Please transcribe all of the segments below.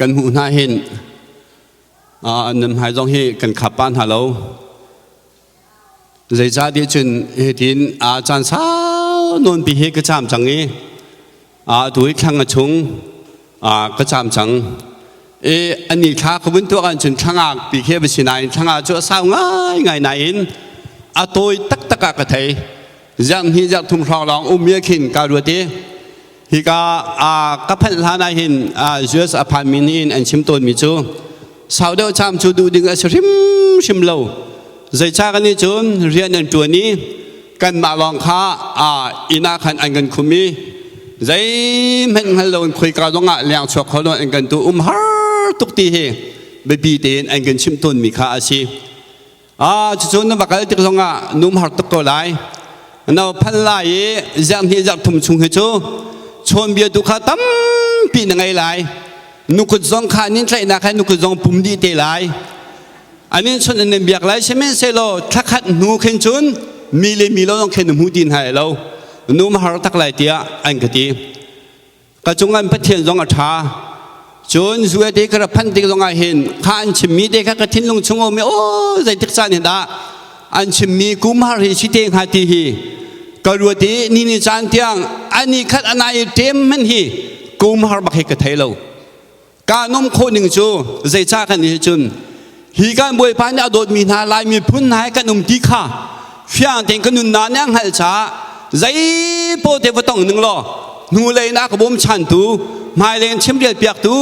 Kan hmuh hna hin nan hmai zong hi kan khap pa hna lo. Zeicahtiah cun hitin caan sau nawn pi hi ka caam cang i tu hi thlang a chung ka caam cang. I ani thla ka vun tuak ahcun thlangak pi khi va si nain thlanga cu a sau ngaingai nain a tawi taktak ah ka thei. Zarh hnih zarh thum hrawng lawng um mi khin ka ruat i hika ka phanh hlan ah hin US a phan mi nih an chim tawn mi cu sau deuh cham cu duh ding a si hrimhrim lo. Zeicah kan nih cun rian an ṭuan i kanmah lawng kha inn ah khan an kan khum i zeihmanh hngal loin khoika zongah leng chuak kho lo an kan tu um har tuk ti hi biapi tein an kan chimh tawnmi kha a si. Cucun na va kal tik zongah num har tuk ko lai. Na phan lai i zarh hnih zarh thum chung hi cu chawnbia tu kha tampi na ngei lai. Nukut zong kha nin tlaihnak kha nukut zong pum dih te lai. Anin chun an in biak lai sihmanhsehlaw thlakhat hnu khin cun mi le mi lo zong khin hmu ti hna lo. Num har tak lai tiah an ka ti. Ka cung an Pathian zong a ṭha. Cun zuete ka rak phanh tik zongah hin kha an chimmi te kha ka thinlung chung um i aw zeitik caan hin dah an chimmi kum har hi si te hnga ti hi ka ruat i ni ni caan tiang ani khat anai i ṭem hmanh hi kum har bak hi ka thei lo. Ka nom khawh ning cu zeicah kan hi cun hi kan Bawipa nih a dawtmi hna Lai miphun hna he kan um ti kha fiang tein ka nunnak nih a hngalh caah zei paw te va tong ning law hnulei na ka bawmchantu hmailei in chimrial piaktu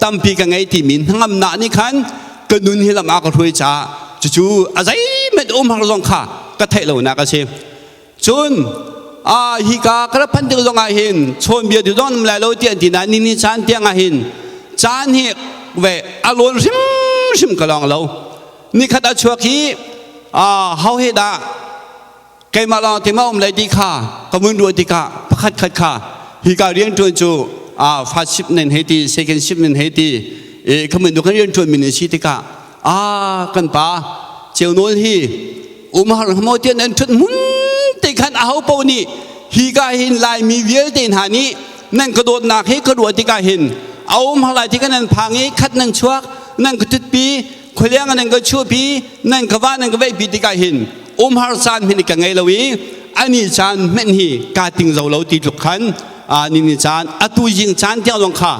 tampi ka ngei timi hnangamnak nih khan ka nun hi lam a ka hruai caah cucu a zeihmanh um har zong kha ka theih lonak a si. Cun hika ka rak phanh tik zong ah hin chawnbia tu zong um lai lo ti an ti nain ni ni caan tiang ah hin caan hi ve a lawn hrimhrim ka lawng lo. Nikhat a chuak hi hau he dah keimah lawng te ma um lai ti kha ka mun ruah tikah pakhat khat kha hika rianṭuan cu first ship nen hei ti second ship nen hei ti ka mun kan rianṭuan min si tikah kan pa ceunawl hi umhar hmo tian an ṭhut hmun te khan aho paoh nih hi ka hin Laimi vialte hna nih nan ka dawtnak hi ka ruah tikah hin a um har lai ti kan nan phang i khat nan chuak nan ka thutpi khualiang nan ka chuahpi nan ka va nan ka veihpi tikah hin umhar caan hmanh ka ngei lo i ani caan hmanh hi ka ting zo lo ti tluk khan ni ni caan atu jing caan tiang zong kha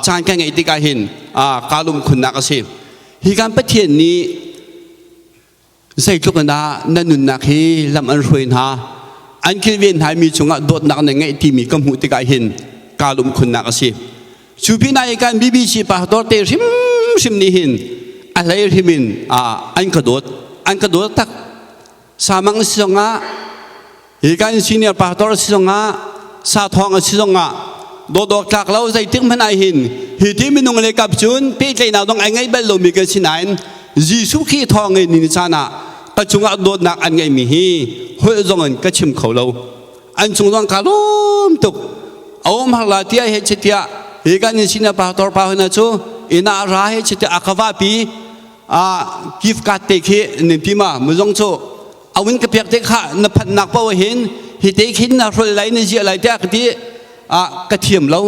caan ka ngeih tikah hin ka lung khunnak a si. Hi kan Pathian nih Zeitluk in dah na nunnak hi lam an hruai hna, an kilven hna mi cungah dawtnak na ngeih timi ka hmuh tikah hin kaa lungkhunnak a si. Cu pinah i kan BBC pastor te hrimhrim nih hin a hlei hrim in an ka dawt, an ka dawt tak. Samang si zongah, hi kan senior pastor si zongah, sathawng a si zongah, dawdawk tlak lo zeitik hmanh ah hin hi ti minung le kap cun pehtlaihnak dong ai ngei bal lomi kan si nain Jesuh Khrih thawng in ni caan ah ka cungah dawtnak an ngeihmi hi holh zong in ka chim kho lo. An cung zong ka lawm tuk. A um har la tiah he chitiah hi kan in senior pastor pa hna cu ina ra he chitiah a ka va pi a gift card te khi nin pi ma muzong cu. Awin ka piak te kha na phannak paoh hin hi te khin na hrol lai na ziah lai tiah ka ti. Ah ka thiam lo.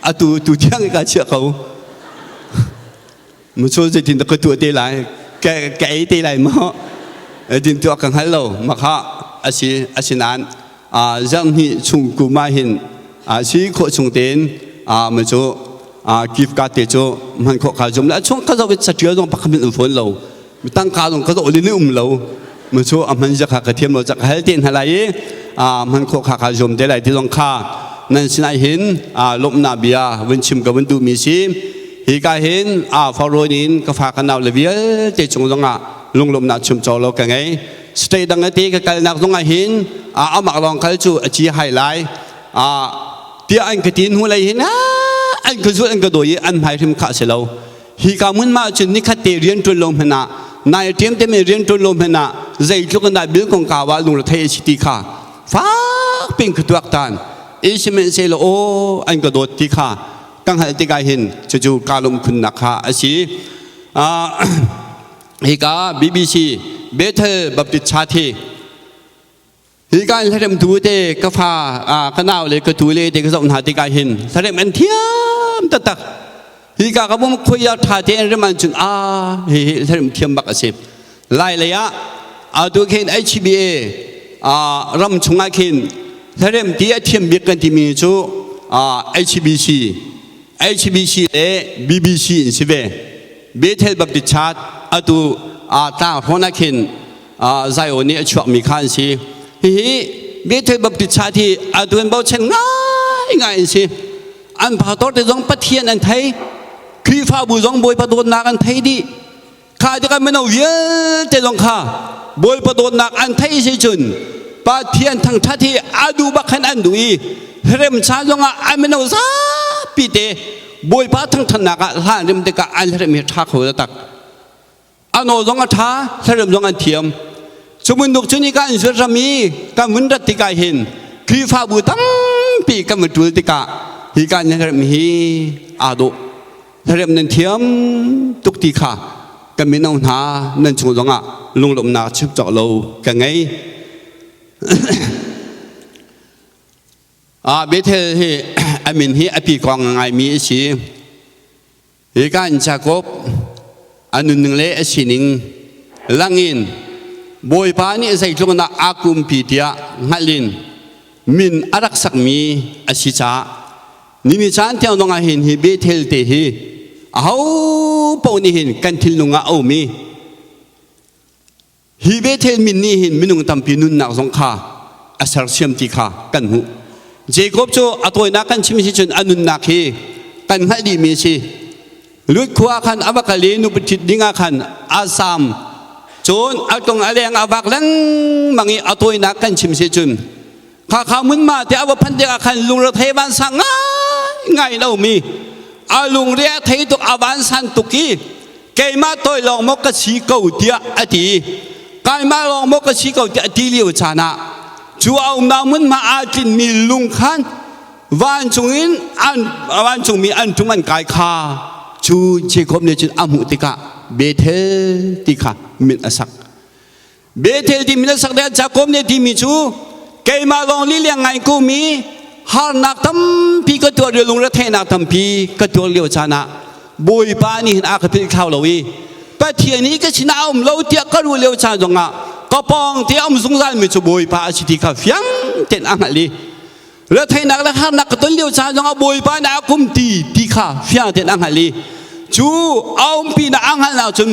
Atu tu thiang ka chiah ko. Mucu zeitin dah ka tuah te lai? Ka ka ei te lai maw? Din tuah ka hngal lo. Makha asi asinain zarhhnih chung kum ah hin si khawh chung tein mucu gift card te cu hman khawh kha zum la chung ka zoh saṭial zong pakhat in um fawn lo. Tangka zong ka zoh li um lo. Mucu a hman zia kha ka thiam lo cak hal te hna lai i hman khawh kha kha zum te lai ti zong kha nan sinah hin lawmhnak bia vun chim ka vun duhmi si. Hika hin Faro in ka fa ka nau le vialte cung zongah lunglawmhnak chimcaw lo ka ngei. State dang te ka kalnak zongah hin amah lawng kal cu a ci hai lai. Tiah an ka ti hnu lei hin an ka zulh an ka dawi i an hmai hrim khah si lo. Hika hmun ma cun nikhat te rian ṭuan lo hmanh ah nai ṭiam te men rian ṭuan lo hmanh ah zeitluk in dah bil kongkau ah lungre thei a si ti kha fak pin ka tuak tan. Sihmanhsehlaw aw an ka dawt ti kha ka hngalh tikah hin cucu kaa lungkhunnak kha a si. Hika BBC Bethel Baptist Church hi hika in hlaremtu te ka fa ka nau le ka tu le te ka zoh hna tikah hin hlarem an thiam taktak. Hika ka bum khoi ya tha te an rem an cun a hi hi hlarem thiam bak a si. Lai lei ah atu khin HBA ram chungah khin hlarem ti a thiam bik kan timi cu HBC HBC le BBC in si ve. Bethel Baptist Church atu tlang hrawn ah khin Zion nih a chuakmi kha an si. Hihi Bethel Baptist Church hi atu an bochan ngai ngai an si. An pastor te zong Pathian an thei. Khrihfabu zong Bawipa dawtnak an thei dih. Kha tikah mino vialte zong kha Bawipa dawtnak an theih si cun Pathian thangṭhat hi a duh bak khan an duh i hrem caan zongah an mino zapi te Bawipa thangṭhatnak ah hlan rem tikah an hrem hi ṭha kho taktak. A nawl zong a ṭha, hlarem zong an thiam. Cu bantuk cun i kan zuat ram i kan vun rat tikah hin Khrihfabu tampi kan va ṭul tikah hi kan hlarem hi aa dawh. Hlarem nan thiam tuk ti kha kan mino hna nan chung zongah lunglawmhnak chim cawk lo ka ngei. Bethel hi a min hi a pi kong ngaimi a si. Hika in Jakob a nunning le a sining langin Bawipa nih zeitluk in dah aa kumpi tiah hngalh in min a rak sakmi a si caah nini caan tiang zong ah hin hi Bethel te hi aho paoh nih hin kan thinlung ah a um i Hi Bethel min nih hin minung tampi nunnak zong kha a sersiam ti kha kan hmuh. Jacob cu a tawinak kan chim si cun a nunnak hi kan hngalh dihmi a si. Lut khua khan a va kal i nupi ṭhit ding ah khan a sam. Cun a tlung a leng a vak lengmang i a tawinak kan chim si cun khakha munma te a va phanh tikah khan lungrethei vansang ngaingai in a um i a lungre a thei tuk a vansan tuk i keimah toi lawng maw ka si ko tiah a ti. Keimah lawng maw ka si ko tiah a ti lio caan ah cu a umnak hmunhma aa tlinmi lung khan vancung in an vancungmi an ṭum an kai kha cu Jacob nih cun a hmuh tikah Bethel ti kha min a sak. Bethel timi le sak deh Jacob nih timi cu keimah lawng liliang ngai ko mi harnak tampi ka tuar lio lungretheihnak tampi ka tuar lio caan ah Bawipa nih hin a ka philh thlau lo i Pathian hi ka sinah a um lo tiah ka ruah lio caan zongah ka pawng te a um zungzal mi cu Bawipa a si ti kha fiang tein a hngalh i retheihnak le harnak ka ton lio caan zongah Bawipa nih a kum ti ti kha fiang tein a hngalh i cu a umpi na a hngalhnak cun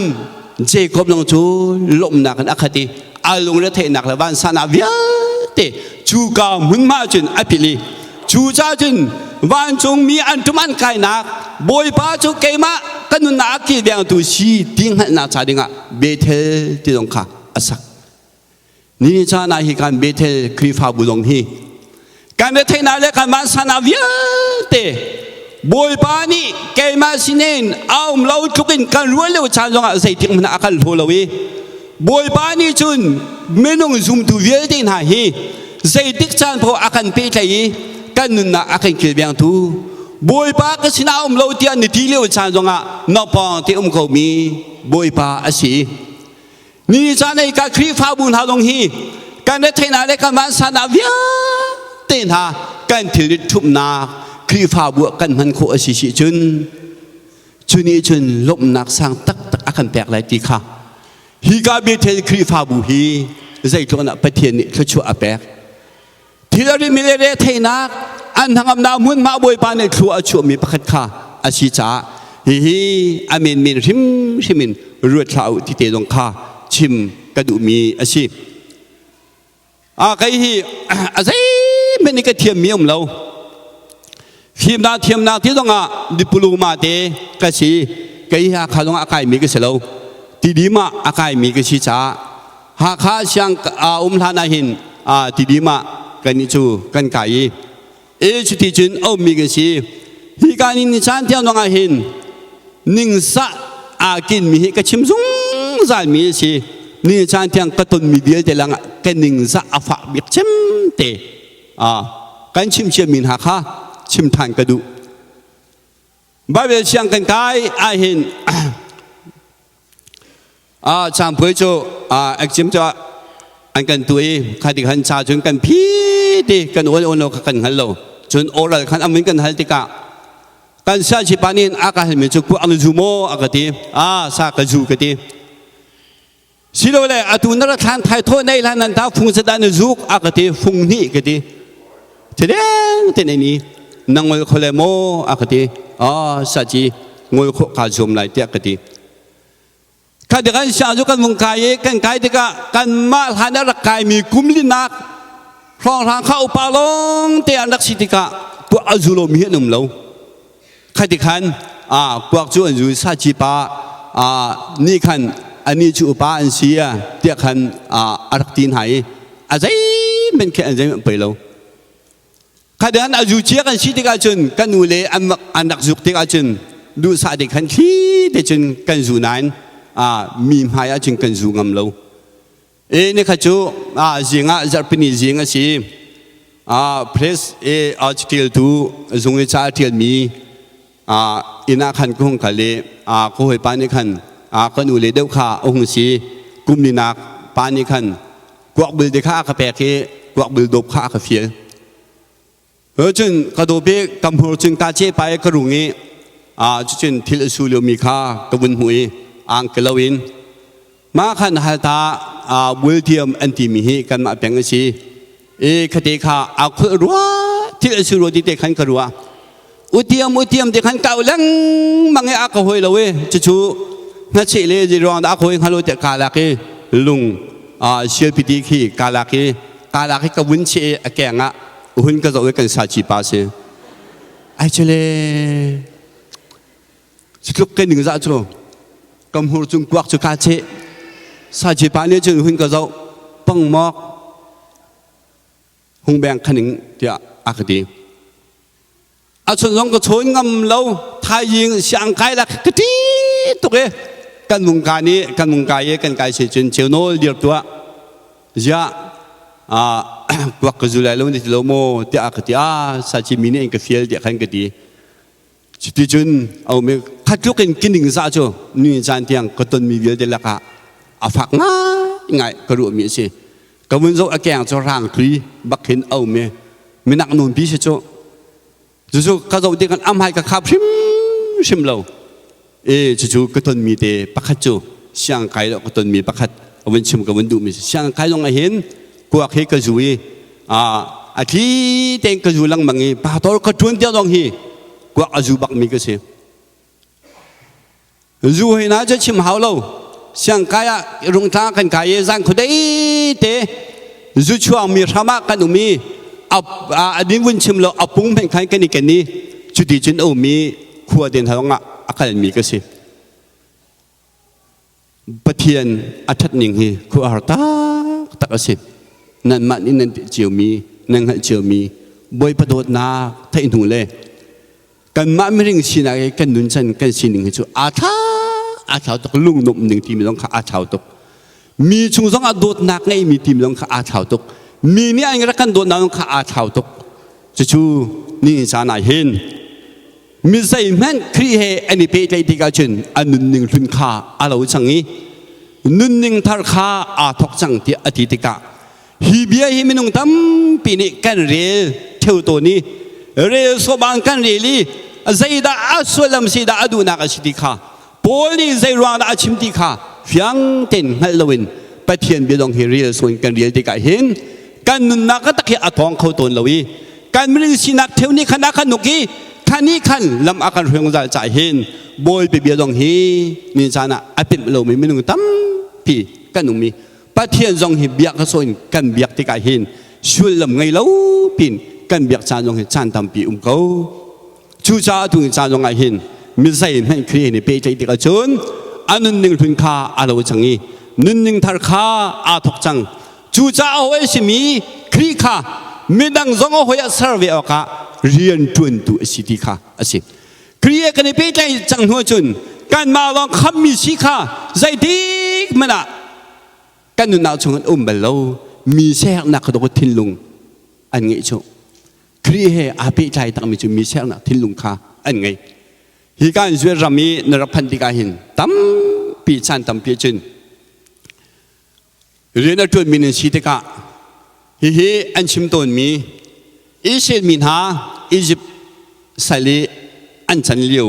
Jacob zong cu lawmhnak in a khat i a lungretheihnak le vansannak vialte cu ka hmunhma cun a philh i cu ca cun vancungmi an ṭum an kainak Bawipa cu keimah ka nunnak a kilvengtu si ti hngalhnak ca dingah Bethel ti zong kha a sak. Ni caan ah hi kan Bethel Khrihfabu zong hi kan retheihnak le kan vansannak vialte Bawipa nih keimah sinin a um lo tluk in kan rual lio caan zongah zeitik hmanh ah a kan hlaw lo i Bawipa nih cun minung zumtu vialte hna hi zeitik caan paoh a kan pehtlaih i kan nunnak a kan kilvengtu Bawipa ka sinah a um lo tiah ni ti lio caan zongah na pawng te um komi Bawipa a si. Ni caan ei ka Khrihfabu hna zong hi kan retheihnak le kan vansannak vialte hna kan thilrit ṭhumhnak Khrihfabu ah kan hman khawh a si si cun cu nih cun lawmhnak sang taktak a kan pek lai ti kha hi ka Bethel Khrihfabu hi zeitluk in Pathian nih thluachuah a pek. Thil a ritmi le retheihnak an hnangamnak hmunhma Bawipa nih thlua a chuahmi pakhat kha a si caah hihi a menmen hrimhrim in ruat hlah u ti te zong kha chim ka duhmi a si. A kei hi a zeihmanh nih ka thiammi um lo. Fimnak thiamnak ti zongah diploma te ka si. Kei hi Hakha zongah a kaimi ka si lo. Tidim ah a kaimi ka si caah Hakha siang um hlan ah hin Tidim ah kan cu kan kai i e cuti cun a ummi kan si. Hi ka ni ni caan tiang zongah hin ningzah aa kinmi hi ka chim zungzalmi a si. Ni caan tiang ka tonmi vialte langah ka ningzah a fak bik cem te kan chim ciami hna kha chim than ka duh. Bible siang kan kai ahhin Cangpui cu exam cu an kan tu i khati khan cha cun kan phi ti kan ol ol lo kha kan hngal lo. Cun oral khan amin kan hal tikah kan sa chi pa nih a ka halmi cu ku ang zu maw a ka ti. A sa ka zu ka ti. Silole atu na ra thlan thai thaw nei hlan nan ta fung sada na zuk a ka ti fung hnih ka ti. Thileng te nei ni na ngol khole maw a ka ti. A sa chi ngol kho ka zum lai tiah ka ti. Kha kan sia cu kan vung kai i kan kai tikah kanmah hlan a rak kaimi kum linak hrawnghrang kha upa lawng te an rak si tikah kuak a zu lomi hi an um lo. Kha ti khan kuak cu an zu saci pa nih khan anih cu upa an si tiah khan a rak ti hna i a zeihmanh khi an zeihmanh pei lo. Kha dan a zu cia kan si tikah cun kan nu le an rak zuk tikah cun duhsah te khan thli te cun kan zu nain mi hmai ah cun kan zu ngam lo. E ni kha cu zing ah zarhpini zing a si. Press e a ṭialtu zung i ca a ṭialmi inn ah khan ka hung kal i ka hawipa nih khan ka nu le deuh kha a hung si. Kum linak pa nih khan kuak bul te kha a ka pek i kuak bul dawp kha a ka fial. Cun ka dawp i ka hmur cun ka ce pa i ka rung i cucun thil a su liomi kha ka vun hmuh i angki loin mah khan halta bultiam an timi hi kanmah peng a si. I khate kha a khulh rua thil a su rua ti te khan ka ruah. Utiam utiam te khan kau lengmang i a ka hoi lo i cucu hnacheh le zeiruang dah a ka hoi hnga lo tiah kaa lak i lung sialpiti khi kaa lak i kaa lak i ka vun cheh i a keng ah hun ka zoh i kan saci pa si. Ai chele cutluk ka ning zah cu ka hmur cung kuak cu kaa cheh saci pa nih cun hun ka zoh pangmawk hung beng khaning tiah a ka ti. A chun zong ka chawn ngam lo thaizing siang kai la ka ti tuk e kan mung ka nih kan mung kai e kan kai se cun cheu nawl dir tuah ziah a kuak ka zu lai lo ni ti lo maw tiah ka ti a sa chi mi nih an ka fial tiah khan ka ti. Cuticun a um i khatluk in kining zah cu ni caan tiang ka tonmi vialte lakah a fak ngaingai ka ruahmi a si. Ka vun zoh a keng cu rang thlui bak hin a um i minak nawnpi si cu. Cucu ka zoh tikah a hmai ka khap hrimhrim lo. E cucu ka tonmi te pakhat cu siangkai lo ka tonmi pakhat a vun chim ka vun duhmi si. Siangkai zong ah hin kuak hi ka zu i a thli tein ka zu lengmang i pastor ka ṭuan tiang zong hi kuak a zu bakmi ka si. Zu hi na cu chim hau lo. Siangkai ah rungtlang kan kai i zan khuadei te zu chuangmi hram ah kan um i a ding vun chim lo a pung hmenh khan kan i ken i cuti cun a um i khua den hawng ah a kalmi ka si. Pathian a ṭhat ning hi khuahar taktak a si. Nanmah nih nan ti ciomi, nan hngalh ciomi Bawipa dawtnak theih hnu le kanmah miring sinak i kan nun chan kan sining hi cu aa thla aa thlau tuk lungnuamh ning timi zong kha aa thlau tuk. Mi chung zong ah dawtnak ngeimi timi zong kha aa thlau tuk. Mi nih an rak kan dawtnak zong kha aa thlau tuk. Cucu ni caan ah hin Mi zeihmanh Khrih he an i pehtlaih tikah cun a nunning hlun kha a lo cang i Nunning thar kha aa thawk cang tiah a ti tikah hi bia hi minung tampi nih kan rel theo tawn i rel sawbang kan rel i zeidah a sullam si dah a duhnak a si ti kha, Paul nih zei ruang dah a chim ti kha fiang tein hngalh loin Pathian bia dong hi rel sawn kan rel tikah hin kan nunnak ka tak hi a tawng kho tawn lo i kan minung sinak theu nih khan a kan nuk i khan nih khan lam a kan hruai zungzal caah hin Bawipa bia dong hi ni caan ah a pemh lomi minung tampi kan um i Pathian zong hi biak ka sawn kan biak tikah hin sullam ngei lo pin kan biak caan zong hi caan tampi um ko. Cucaah tu caan zong ah hin mi zeihmanh Khrih nih pehtlaih tikah cun a nunning hlun kha a lo cang i nunning thar kha aa thawk cang. Cucaah hawi a simi Khrih kha midang zong a hawi ah ser ve awkah rian ṭuantu a si ti kha a si. Khrih he kan i pehtlaih cang hnu ahcun kanmah lawng khammi si kha zeitik hmanh ah kan nunnak chungin um bal lo mi siaherhnak kha thinlung an ngeih cu. Khrih he aa pehtlai takmi cu mi sernak thinlung kha an ngei. Hi ka Israel ram i na rak phanh tikah hin tampi caan tampi cun rian a ṭuanmi nan si tikah hihi an chim tawnmi Israel mi hna Egypt sal i an can lio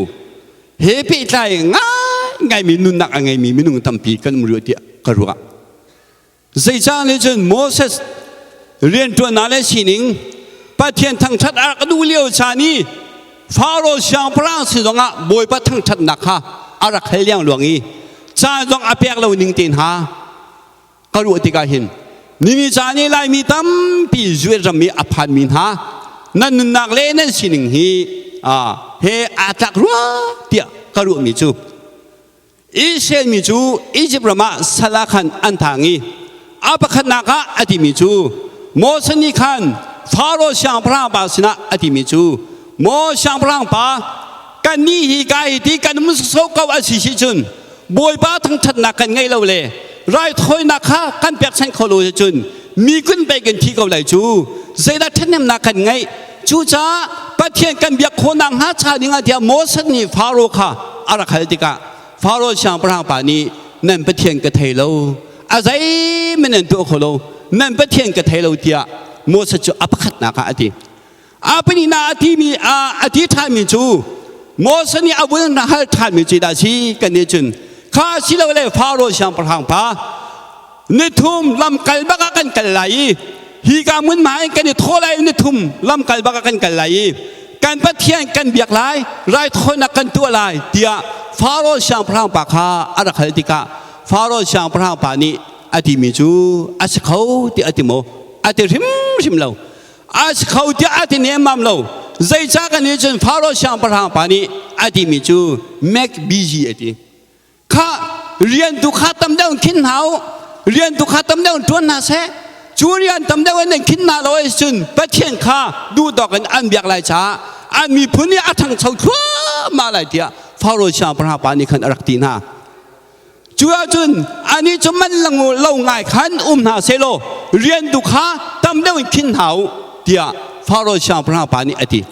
he pehtlai ngaingaimi nunnak a ngeimi minung tampi kan um rih tiah ka ruah. Zeicah nih cun Moses rianṭuannak le sining Pathian thangṭhat a rak duh lio caan i Faro siangpahrang sin zongah Bawipa thangṭhatnak kha a rak hal liangluang i caan zong a pek lo ning te hna ka ruah tikah hin nini caan i Laimi tampi Israel ram i a phanmi hna nan nunnak le nan sining hi he aa tlak rua tiah ka ruahmi cu Israel mi cu Izipt ram ah sal ah khan an thang i a pakhatnak ah a timi cu Moses nih khan Faro siangpahrang pa sinah a timi cu, "Maw siangpahrang pa, kannih hi ka hi ti kan um so ko a si si cun Bawipa thangṭhatnak kan ngei lo le raithawinak kha kan pekchanh kho lo cun mi kun pei kan thi ko lai cu. Zeidah ṭhathnemnak kan ngeih? Cucaah Pathian kan biak khawhnak hnga cha dingah," tiah Moses nih Faro kha a rak hal tikah Faro siangpahrang pa nih, "Nan Pathian ka thei lo, a zeihmanh nan tuah kho lo, nan Pathian ka thei lo," tiah Moses cu a pakhatnak ah a ti. A pahnihnak a timi a ti ṭhanmi cu Moses nih a vun hal ṭhanmi cu dah si kan nih cun kha silole, "Faro siangpahrang pa, nithum lam kal bak ah kan kal lai i hi ka hmun hma in kan i thawh lai, nithum lam kal bak ah kan kal lai i kan Pathian kan biak lai, raithawinak kan tuah lai," tiah Faro siangpahrang pa kha a rak hal tikah Faro siangpahrang pa nih a timi cu a si kho tiah a ti maw? A ti hrimhrim lo. A si kho tiah a ti nemmam lo. Zeicah kan nih cun Faro siangpahrang pa nih a timi cu make busy a ti kha, rian tu kha tam deuh in khin hna u, rian tu kha tam deuh in ṭuan hna seh, cu rian tam deuh in nan khin hna lo ahcun Pathian kha duhtawk in an biak lai caah an miphun nih a ṭhangcho thluahmah lai, tiah Faro siangpahrang pa nih khan a rak ti hna. Cu ahcun anih cu man lo ngai khan um hna sehlaw rian tu kha tam deuh in khin hna u, tiah Faro siangpahrang pa nih a ti.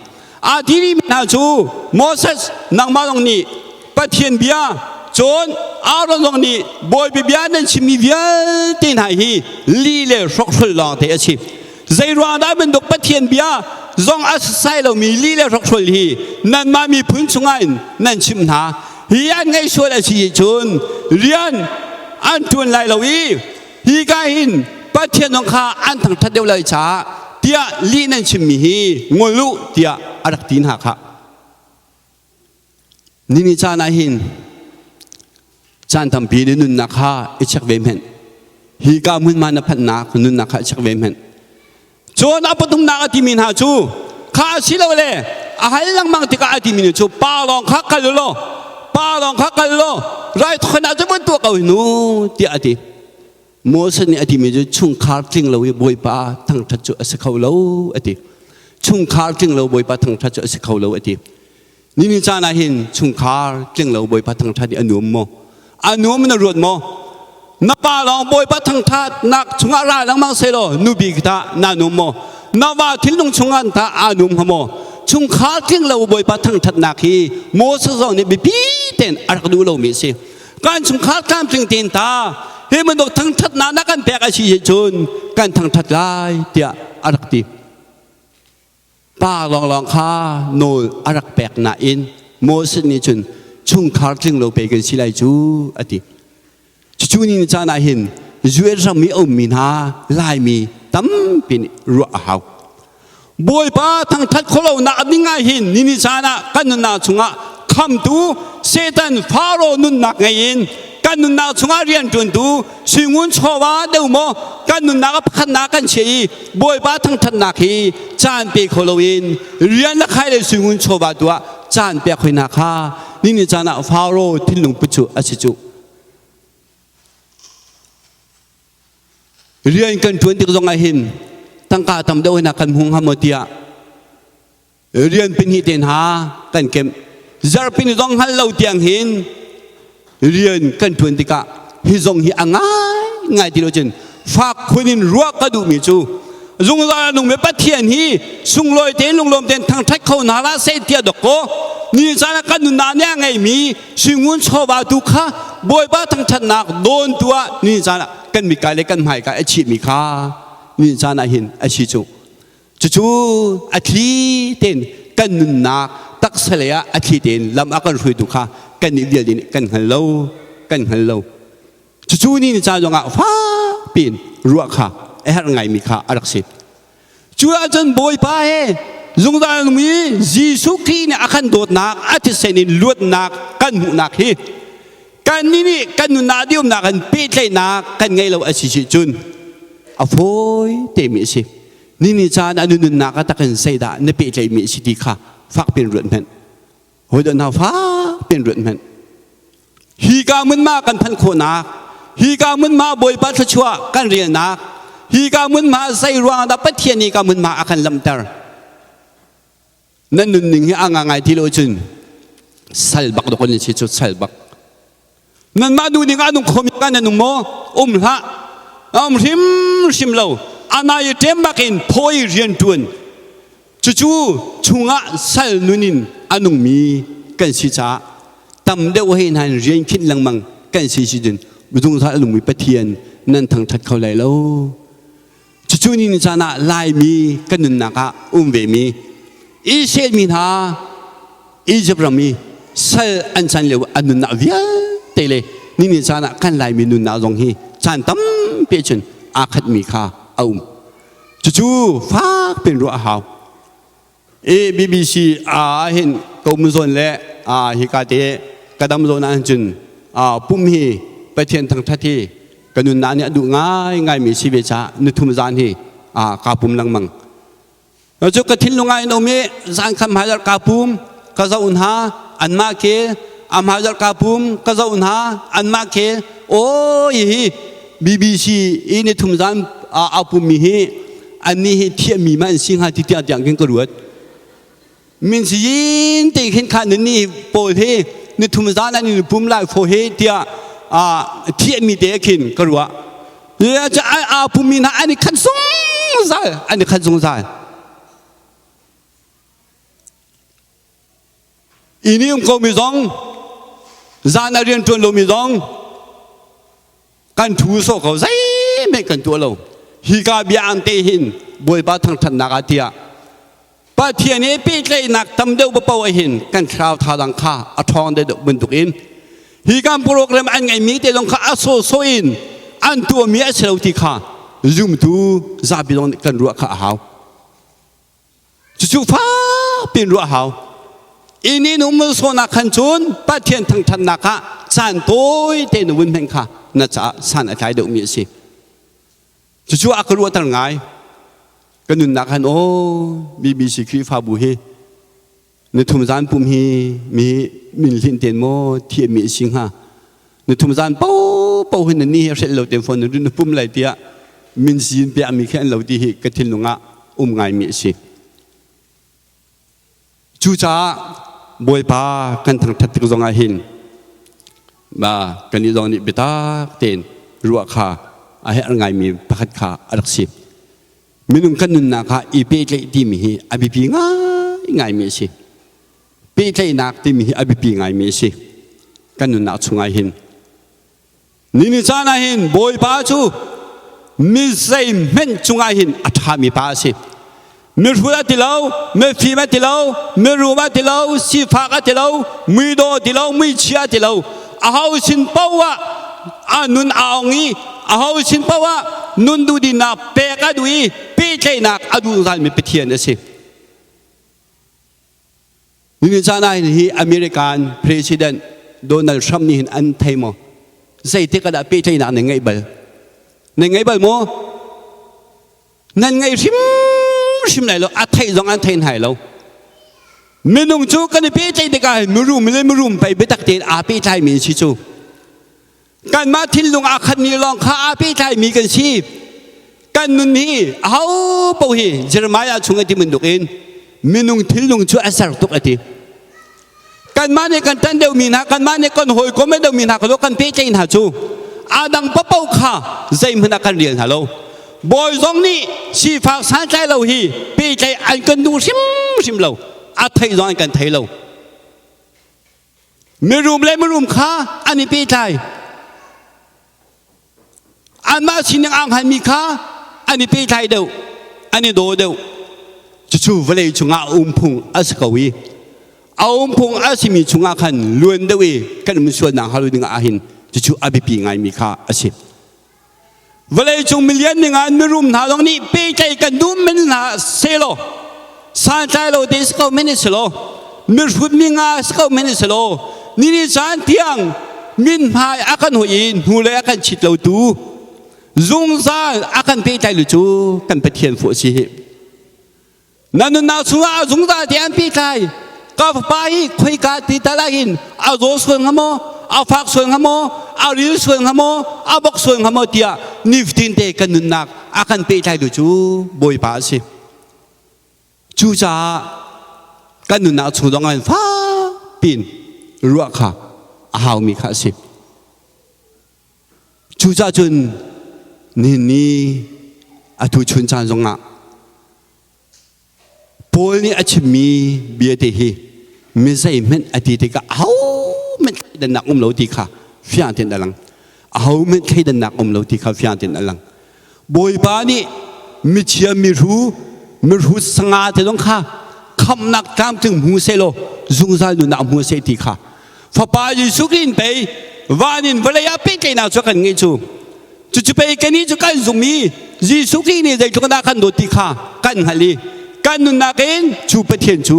A timi hna cu Moses nangmah zong nih Pathian bia, cun Aaron zong nih Bawipa bia nan chimmi vialte hna hi li le hrokhrol lawng te a si. Zei ruang dah bantuk Pathian bia zong a sai lomi li le hrokhrol hi nanmah miphun chungah in nan chimh hna? Hi an ngaih sual a si cun rian an ṭuan lai lo i hi ka hin Pathian zong kha an thangṭhat deuh lai caah tiah lih nan chimmi hi ngol u, tiah a rak ti hna kha. Nini caan ah hin caan tampi na nunnak kha i check ve hmenh. Hi ka hmunhma na phanhnak nunnak kha i check ve hmenh. Cun a pathumnak a timi hna cu kha a si lo le a hal lengmang tikah a timi cu, "Pa lawng kha kal law, pa lawng kha kal law, raithawinak cu van tuah ko nu," tiah a ti. Moses nih a timi cu, "Chungkhar tling lo i Bawipa thangṭhat cu a si kho lo," a ti. Chungkhar tling lo Bawipa thangṭhat cu a si kho lo, a ti. Nini caan ah hin chungkhar tling lo Bawipa thangṭhat i a nuam maw? A nuam na ruat maw? Na pa lawng Bawipa thangṭhatnak chungah ra lengmang sehlaw nupi tah naa nuam maw? Na va thinlung chungah tah aa nuam hnga maw? Chungkhar tling lo Bawipa thangṭhatnak hi Moses zong nih biapi tein a rak duh lomi a si. Kan chungkhar tlamtling tein ta hi bantuk thangṭhatnak na kan pek a si cun kan thangṭhat lai tiah a rak ti. Pa lawnglawng kha nawl a rak pek nain Moses nih cun chungkhar tling lo pe kan si lai cu a ti. Cucu ni caan ah hin US ram i a ummi hna Laimi tampi nih ruah a hau. Bawipa thangthat khawhlonak ding ah hin ni ni caan ah kan nunnak chungah khamtu Satan Faro nunnak ngei in kan nunnak chungah rianṭuantu suingun chawva deuh maw kan nunnak a pakhatnak kan chia i Bawipa thangthatnak hi caan pe kho loin rian le khai le suingun chawva tu ah caan pek hoi hna kha ni ni caan ah Faro thinlung put cu a si cu. Rian kan ṭuan tik zong ah hin tangka tam deuh in kan hmu hnga maw tiah rian pahnih te hna kan kemh. Zarhpini zong hngal lo tiang hin rian kan ṭuan tikah hi zong hi a ngai ngai ti lo cun fak khun in ruah ka duhmi cu zungzal a nungmi Pathian hi sunglawi tein lunglawm tein thangṭhat kho hna hlah seh tiah dok kaw ni caan ah kan nunnak nih a ngeimi suingun chawva tu kha Bawipa thangṭhatnak dawn tu ah ni caan ah kan mikai le kan hmaika a chihmi kha ni caan ah hin a si cu. Cucu a thli tein kan nunnak taksa lei ah a thli tein lam a kan hruaitu kha kan nih vialte nih kan hngal lo, kan hngal lo. Cucu ni ni caan zongah fak piin ruah kha a herh ngaimi kha a rak si. Cu ahcun Bawipa he zungzal nungmi Jesuh Khrih nih a kan dawtnak, a thisen in luatnak kan hmuhnak hi kannih nih kan nunnak diumnak in pehtlaihnak kan ngei lo a si si cun a fawi temi a si. Ni ni caan a nunnak a takin zeidah na pehtlaihmi a si ti kha fak piin ruat hmanh. Hawi dawt hna fak piin ruat hmanh. Hi ka hmunhma kan phanh khawhnak, hi ka hmunhma Bawipa thluachuah kan relnak, hi ka hmunhma zei ruangah dah Pathian nih ka hmunhma a kan lamter. Nan nunning hi a ngangai ti lo cun sal bak dok in si cu sal bak. Nanmah duhning ah nung khomi kan nan um maw? Um hlah. Um hrimhrim lo. Anai ṭem bak in phawi rian ṭuan. Cucu chungah sal nun in a nungmi kan si caah tam deuh he hna in rian khinh lengmang kan si si cun zungzal a nungmi Pathian nan thangṭhat kho lai lo. Cucu ni ni caan ah Laimi kan nunnak ah um vemi Israel mi hna Egypt ram i sal an can lio an nunnak vialte le ni ni caan ah kan Laimi nunnak zong hi caan tampi cun aa khatmi kha a um. Cucu fak piin ruah a hau. I BBC ah hin ka um zawn le hika te ka dam zawn ah cun pum hi Pathian thangthat hi ka nunnak nih a duh ngaingaimi si ve caah nuthum zan hi kaa pum lengmang. Cu ka thinlung ah in um i zan khat hmaizarh kaa pum ka zoh hna anmah khi a hmaizarh kaa pum ka zoh hna anmah khi aw hihi BBC i nithum zan aa pummi hi annih hi thiahmi ma an si hnga ti tiang tiang khin ka ruat. Min si yin te khin kha nan nih pawl hi nithum zan an in pum lai fo he tiah thiahmi te khin ka ruah. Aa pummi hna an i khat zungzal an i khat zungzal. Inn i um komi zong zan a rian ṭuan lomi zong kan thu sawh ko zeihmanh kan tuah lo hika bia ang te hin Bawipa thangṭhatnak ah tiah Pathian he pehtlaihnak tam deuh paoh ah hin kan thlarau thazaang kha a ṭhawng deuh deuh bantuk in hi kan program an ngeihmi te zong kha a sawhsawh in an tuahmi a si lo ti kha zumtu zapi zong nih kan ruah kha a hau. Cucu fak piin ruah hau. Inn in um sawhnak khan cun Pathian thangṭhatnak ah caan tawi tein na vun hmenh kha na caah san a tlai deuhmi a si. Cucu a ka ruahter ngai. Ka nunnak han aw BBC Khrihfabu hi nithum zan pum hi mi min hlin ten maw thiammi a si hnga. Nithum zan paohpaoh hin ni hi hrelh lo ten phone na pum lai tiah min sin piahmi khi an lo ti hi ka thinlung ah um ngaimi a si. Cucaah Bawipa kan thangṭhat tik zongah hin ba kan nih zong nih biatak tein ruah kha a herh ngaimi pakhat kha a rak si. Minung kan nunnak ah i pehtlaih timi hi a biapi ngaingaimi a si. Pehtlaihnak timi hi a biapi ngaimi a si. Kan nunnak chungah hin. Nini caan ah hin Bawipa cu mi zeihmanh cungah hin a ṭhami pa a si. Mihrut a ti lo, mifim a ti lo, mirum a ti lo, sifak a ti lo, muidawh a ti lo, muichia a ti lo. Aho sin paoh ah a nun a ong i aho sin paoh ah nun duhdinnak pek a duh i pehtlaihnak a duh zungzalmi Pathian a si. Nihin caan ah hin hi American President Donald Trump nih hin an thei maw? Zeitik ah dah pehtlaihnak nan ngeih bal? Nan ngei bal maw? Nan ngei hrimhrim lai lo. A theih zong an thei hnai lo. Minung cu kan i pehtlaih tikah hin mirum le mirum pei biatak tein aa pehtlaimi an si cu. Kanmah thinlung aa khatmi lawng kha aa pehtlaimi kan si. Kan nun hi aho paoh hi Jeremiah chung a ti bantuk in minung thinlung cu a ser tuk a ti. Kanmah nih kan ṭanh deuhmi hna, kanmah nih kan hawikom deuhmi hna kha kan pehtlaih hna cu a dang paoh kha zeihmanh ah kan rel hna lo. Bawi zong nih sifak santlai lo hi pehtlaih an kan duh hrimhrim lo. A theih zong an kan thei lo. Mirum le mirum kha an i pehtlai. Anmah sining aa hngalmi kha an i pehtlai deuh, an i daw deuh. Cucu vawlei cungah a um phung a si ko i a um phung a simi chungah khan luan deuh i kan um sualnak hnga lo ding ah hin cucu a biapi ngaimi kha a si. Vawlei cung milian ning ah mirum hna zong nih pehtlaih kan duh men hna selaw santlai lo te si ko men si law mihrut mi nga si ko men si law ni ni caan tiang min hmai a kan hoi i hnulei a kan chit lo tu zungzal a kan pehtlai lu cu kan Pathian fuh si hi. Na nunnak chungah a zungzal te an pehtlai. Ka fapa hi khoika ti tal ah hin a zaw sual hnga maw, a fak sual hnga maw, a ril sual hnga maw, a bok sual hnga maw tiah nifatin te kan nunnak a kan pehtlai tu cu Bawipa a si. Cucaah kan nunnak chung zong ah fak piin ruah kha a haumi kha a si. Cucaah cun nihin ni atu chun caan zongah Paul nih a chimmi bia te hi mi zeihmanh a ti tikah ahohmanh thleidannak um lo ti kha fiang tein a lang. Ahohmanh thleidannak um lo ti kha fiang tein a lang. Bawipa nih michia mihru mihrut sanga te zong kha khamhnak tlamtling hmu sehlaw zungzal nunnak hmu seh ti kha Fapa Jesuh Khrih in pei van in vawlei ah pehtlaihnak cu kan ngeih cu. Cucu pei kannih cu kan zumh i Jesuh Khrih nih zeitluk dah kan dawt ti kha kan hngalh i kan nunnak in cu Pathian cu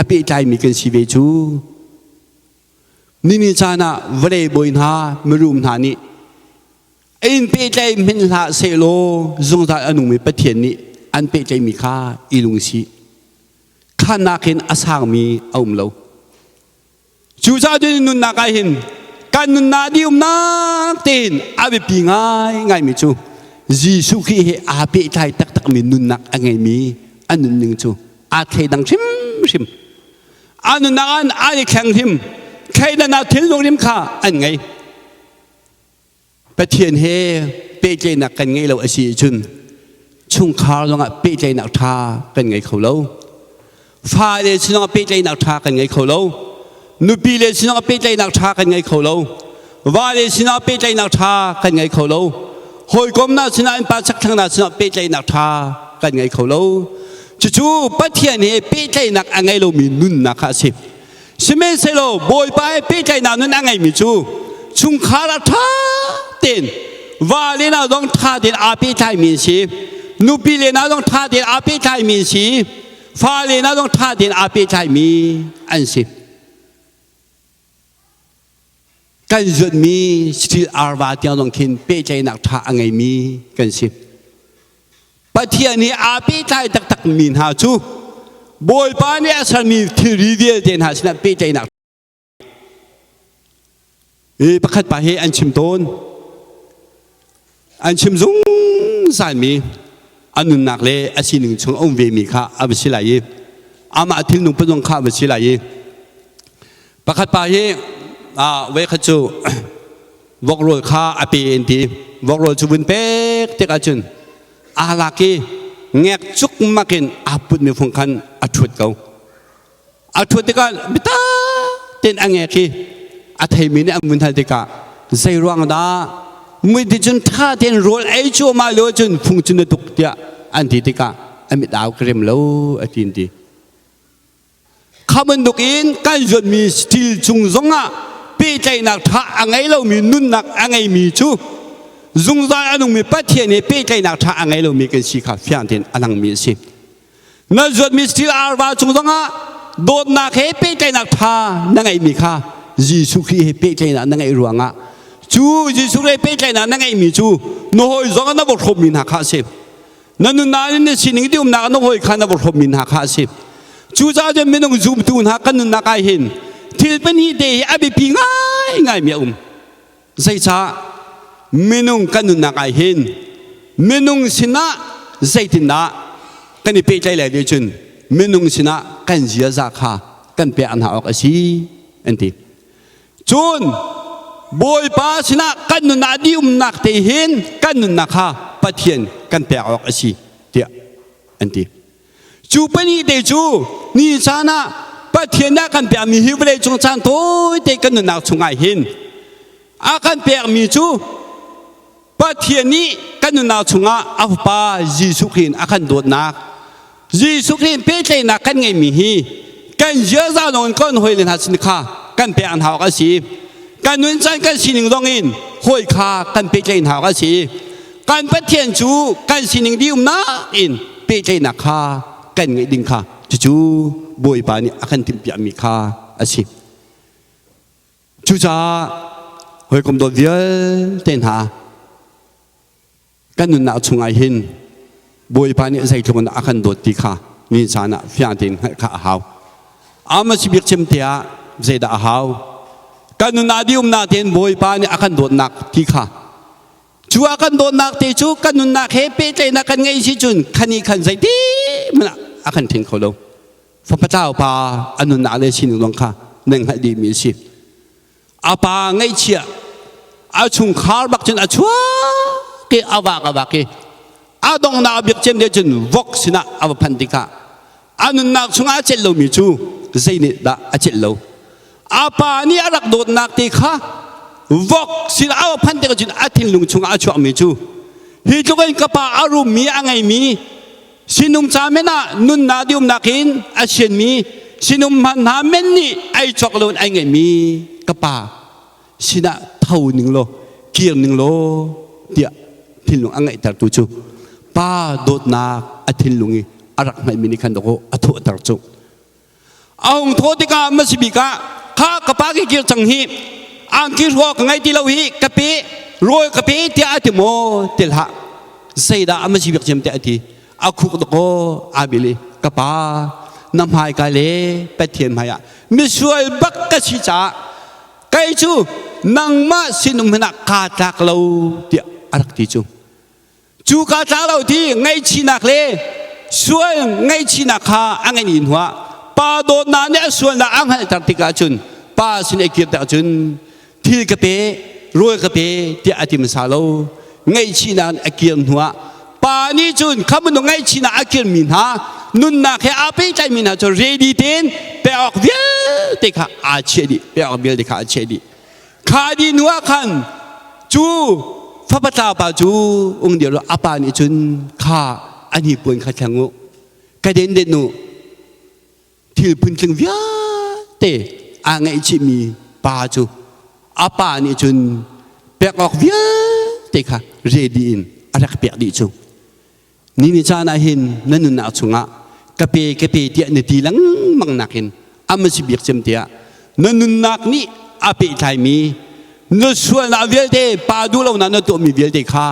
a pehtlaimi kan si ve cu. Nini caan ah vawlei bawi hna mirum hna nih in pehtlaih hmanh hlah sehlaw zungzal a nungmi Pathian nih an pehtlaihmi kha i lungsi. Kha nakin a sangmi a um lo. Cucaah cun nunnak ah hin kan nunnak dih umnak tein a biapi ngaingaimi cu Jesuh Khrih he aa pehtlai taktakmi nunnak a ngeimi a nunning cu aa thleidang hrimhrim. A nunnak ah an i thleng hrim. Thleidannak thilnung hrim kha an ngei. Pathian he pehtlaihnak kan ngeih lo a si ahcun chungkhar zongah pehtlaihnak ṭha kan ngei kho lo. Fale sinah pehtlaihnak ṭha kan ngei kho lo. Nupi le sinah pehtlaihnak ṭha kan ngei kho lo. Vale sinah pehtlaihnak ṭha kan ngei kho lo. Hawikom hna sinah innpa chakthlang hna sinah pehtlaihnak ṭha kan ngei kho lo. Cucu Pathian he pehtlaihnak a ngei lomi nunnak kha a si. Sihmanhsehlaw Bawipa he pehtlaihnak nun a ngeimi cu chungkhar ah ṭha tein va le nau zong ṭha tein aa pehtlaimi an si. Nupi le nau zong ṭha tein aa pehtlaimi an si. Fale nau zong ṭha tein aa pehtlaimi an si. Kan zuatmi thil arva tiang zong khin pehtlaihnak ṭha a ngeimi kan si. Pathian he aa pehtlai taktakmi hna cu Bawipa nih a sermi thilri vialte hna sinah pehtlaihnak i pakhat pa hi an chim tawn. An chim zungzalmi a nunnak le a sining chung a um vemi kha a va si lai i amah thilnung pazong kha a va si lai i pakhat pa hi voikhat cu vok rawl kha a pe an ti. Vok rawl cu vun pek tik ahcun aa lak i ngek cukmak in aa putmi fung khan a ṭhut ko. A ṭhut tikah biatak tein a ngek i a theimi nih an vun hal tikah zei ruang dah? Mui ti cun ṭha tein rawl ei cuahmah lio cun fung cu na tuk tiah an ti tikah a mit au ka rem lo a ti an ti. Kha bantuk in kan zuatmi thil cung zongah pehtlaihnak ṭha a ngei lomi nunnak a ngeimi cu zungzal a nungmi Pathian he pehtlaihnak ṭha a ngei lomi kan si kha fiang tein a langmi a si. Na zuatmi thil arva cung zongah dawtnak he pehtlaihnak ṭha na ngeihmi kha Jesuh Khrih he pehtlaihnak na ngeih ruangah cu Jesuh Khrih he pehtlaihnak na ngeihmi cu na hawi zong na va hrawmmi hna kha a si. Na nunnak in na sining ti umnak na hawi kha na va hrawmmi hna kha a si. Cucaah cun minung zumtu hna kan nunnak ah hin thil pahnih te hi a biapi ngaingaimi a um. Zeicah minung kan nunnak ah hin minung sinah zeitindah kan i pehtlaih lai ti cun minung sinah kan ziaza kha kan pek hna awk a si an ti. Cun Bawipa sinah kan nunnak di umnak te hin kan nunnak kha Pathian kan pek awk a si tiah an ti. Cu pahnih te cu ni caan ah Pathian nih a kan pekmi hi vawlei cung caan tawite kan nunnak chungah hin a kan pekmi cu Pathian nih kan nunnak chungah a Fapa Jesuh Khrih in a kan dawtnak Jesuh Khrih in pehtlaihnak kan ngeihmi hi kan ziaza lawng in kan hawi le hna sin kha kan pek hna awk a si. Kan nun caan kan sining zong in hawi kha kan pehtlaih hna awk a si. Kan Pathian cu kan sining dihumnak in pehtlaihnak kha kan ngeih ding kha cucu Bawipa nih a kan timhpiakmi kha a si. Cucaah hawikom dawt vialte hna kan nunnak chungah hin Bawipa nih zeitluk in a kan dawt ti kha ni caan ah fiang tein hngalh kha a hau. Ama si bik cem te ah zeidah a hau? Kan nunnak dihumnak tein Bawipa nih a kan dawtnak ti kha Cu a kan dawtnak te cu kan nunnak he pehtlaihnak kan ngeih si cun khan i khan zeiti hmanh ah a kan then kho lo. Fapa tlau pa a nunnak le sining zong kha nan hngalh dihmi a si. A pa ngaihchia a chungkhar bak cun a chuak i a vak a vak i a donghnak a biak cem te cun vok sinah a va phanh tikah a nunnak chungah a celh lomi cu zei nih dah a celh lo. A pa nih a rak dawtnak te kha vok sin a phan tikah cun a thinlung chungah a chuakmi cu hi tluk in ka pa a rummi a ngeimi sinum ca men ah nunnak diumnak in a sianmi sinum hman hna men nih ei cawk lo in ai ngeihmi ka pa sinah tho ning law kir ning law tiah thinlung a ngeihtertu cu pa dawtnak a thinlung i a rak hngalhmi nih khan dawkaw a thawhter cu. A hung thawh tikah hmasa bik ah kha ka pa ke kir cang hi angki hruah ka ngei ti lo hi ka pe rawl ka pe tiah a ti maw ti hlah zeidah a hmasa bik cem tiah a ti a khuk dakaw aa bil i ka pa na hmaika le Pathian hmaiah misual bak ka si caah kei cu nangmah sinum hin ah kaa tlak lo tiah a rak ti cu. Cu ka tla lo ti ngaihchihnak le sual ngaihchihnak kha a ngeih hnuah pa dawtnak nih a sualnak a hngalhter tikah cun pa sin a kir tikah cun thil ka pe rawl ka pe tiah a ti hmasa lo ngaihchihnak a kir hnuah pa nih cun kha minung ngaihchihnak a kirmi hna nunnak he aa pehtlaimi hna cu ready tein pek awk vialte kha aa chiah dih pek awk vialte kha aa chiah dih. Kha dih hnu ah khan cu fapa pa cu ung dir a pa nih cun kha a hnipuan kha thleng u ka den den u thil phuntling vialte aa ngaihchihmi pa cu a pa nih cun pek awk vialte kha ready in a rak pek dih cu. Ni ni caan ah hin na nunnak chungah ka pe ka pe tiah na ti lengmang nakin am a si bik cem tiah na nunnak nih a pehtlaimi na sualnak vialte pa duh lonak na tuahmi vialte kha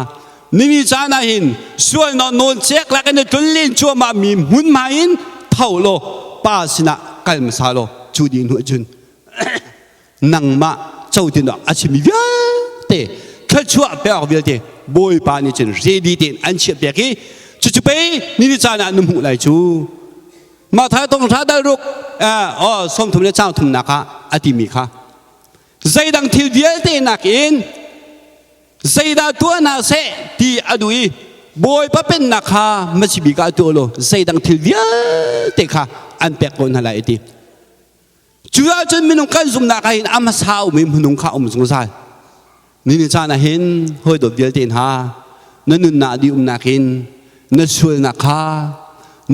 ni caan ah hin sualnak nawl cek lak in na tlun len cuahmah mi hmunhma in tho law pa sinah kal hmasa law cu dih hnu cun nangmah cotin a chimmi vialte thluachuah pek vialte Bawipa nih cun ready tein an chiah piak i cucu pei ni ni caan ah na hmuh lai cu Matthai tong hra dal ruk 30 le chang thumnak ah a timi kha zeidang thil vialte nakin zeidah tuah hna seh ti a duh i Bawipa pennak kha masibik ah tuah law zeidang thil vialte kha an pek ko hna lai a ti. Cu ahcun minung kan zumhnak ah hin a hmasa um i hmanung kha um zungzal. Ni caan ah hin hawi dawt vialte hna na nunnak di umnak in na sualnak kha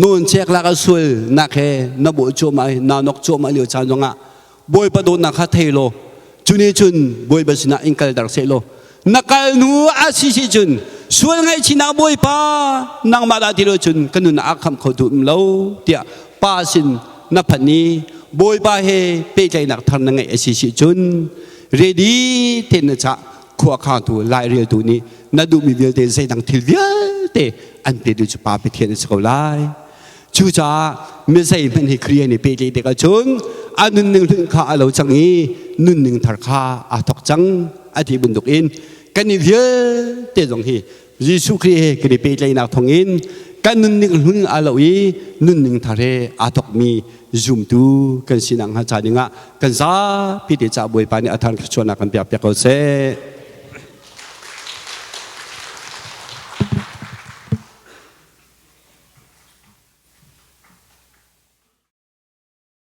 nawn chek lak a sualnak he na bawh cuahmah i naa nok cuahmah lio caan zongah Bawipa dawtnak kha thei law cu nih cun Bawipa sinah in kalter seh law na kal hnu a si si cun sual ngaihchihnak Bawipa nangmah dah ti lo cun ka nun ah khamh kho tu um lo tiah pa sin na phanh i Bawipa he pehtlaihnak thar na ngeih a si si cun ready tein na cah khua khangtu laireltu nih na duhmi vialte zeidang thil vialte an pe tu cu Pa Pathian a si ko lai. Cucaah mi zeihmanh hi Khrih nih pehtlaih tik ahcun a nunning hlun kha a lo cang i nunning thar kha aa thawk cang a ti bantuk in kan i vialte zong hi Jesuh Khrih he kan i pehtlaihnak thawngin kan nunning hlun a lo i nunning thar he aa thawkmi zumtu kan sinak hnga ca dingah kan zapi te ca Bawipa nih a thar thluachuahnak kan pek piak ko seh.